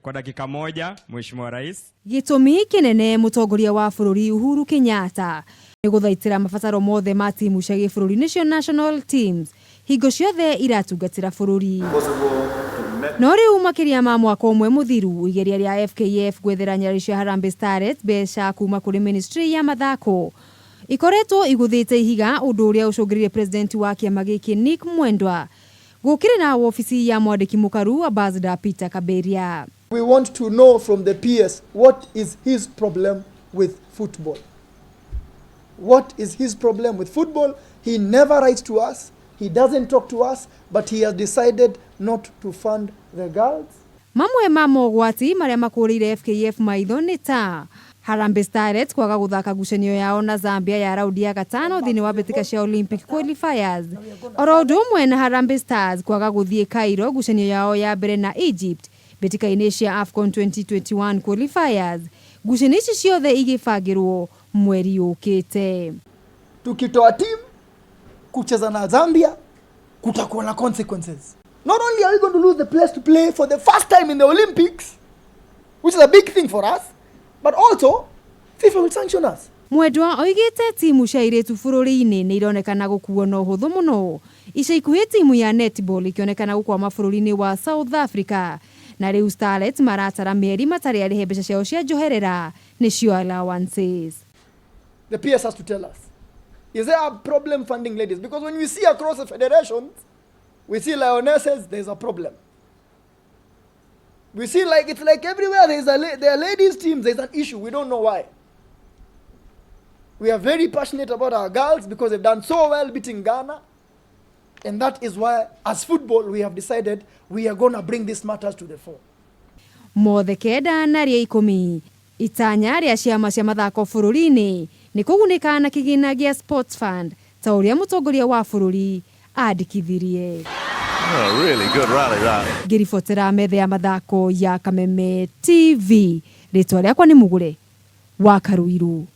Kwa dakika moja, Mheshimiwa Rais. Gĩtũmi kĩnene mũtongoria wa bũrũri Uhuru Kenyatta nĩ gũthaitĩra mabataro mothe ma timu cia gĩbũrũri nĩcio national teams hingo ciothe iratungatĩra bũrũri. No rĩu makĩria ma mwaka ũmwe mũthiru, igeria rĩa FKF gwethera nyarari cia Harambee Starlets mbeca kuma kũrĩ ministry ya mathako ikoretwo igũthĩte ihiga, ũndũ ũrĩa ũcũngĩrĩirie president wa kĩama gĩkĩ Nick Mwendwa gũkĩrĩra wobici ya mwandĩki mũkaru Ambassador Peter Kaberia. We want to know from the PS what is his problem with football. What is his problem with football? He never writes to us, he doesn't talk to us, but he has decided not to fund the girls. Mamwe ma mogwati marĩa makũrĩire FKF maitho nĩ ta Harambee Starlets kwaga gũthaka ngucanio yao na Zambia ya raundi ya gatano thĩinĩ wa mbĩtĩka cia Olympic qualifiers, oro ũndũ ũmwe na Harambee Stars kwaga gũthiĩ Cairo ngucanio yao ya mbere na Egypt mbĩtĩka-inĩ cia AFCON 2021 qualifiers, ngucanio ici ciothe igĩbangĩrwo mweri ũkĩte. Tukitoa team kucheza na Zambia, kutakuwa na consequences. Not only are we going to lose the place to play for the first time in the Olympics, which is a big thing for us, but also FIFA will sanction us. Mwendwa oigĩte timu cia airĩtu bũrũri-inĩ nĩ ironekana gũkuo na ũhũthũ mũno, ica ikuhĩ timu ya netball ikĩonekana gũkwama bũrũri-inĩ wa South Africa, na rĩu Starlets maratara mĩeri matarĩ arĩhe mbeca ciao cia njoherera nĩcio allowances. The PS has to tell us. Is there a problem funding ladies? Because when we see across the federations, we see Lionesses, there's a problem. We see like it's like everywhere there are ladies teams, there's an issue. We don't know why. We are very passionate about our girls because they've done so well beating Ghana. And that is why, as football, we have decided we are going to bring these matters to the fore. Mothe kenda na rĩa 10 itanya rĩa ciama cia mathako bũrũri-inĩ nĩ kũgunĩka na kĩgĩna gĩa Sports Fund ta ũrĩa mũtongoria wa bũrũri andĩkithirie. Oh, really good rally that. Ngĩribotera metha ya mathako ya Kameme TV, rĩtwa rĩakwa nĩ Mũgũre wa Karuiru.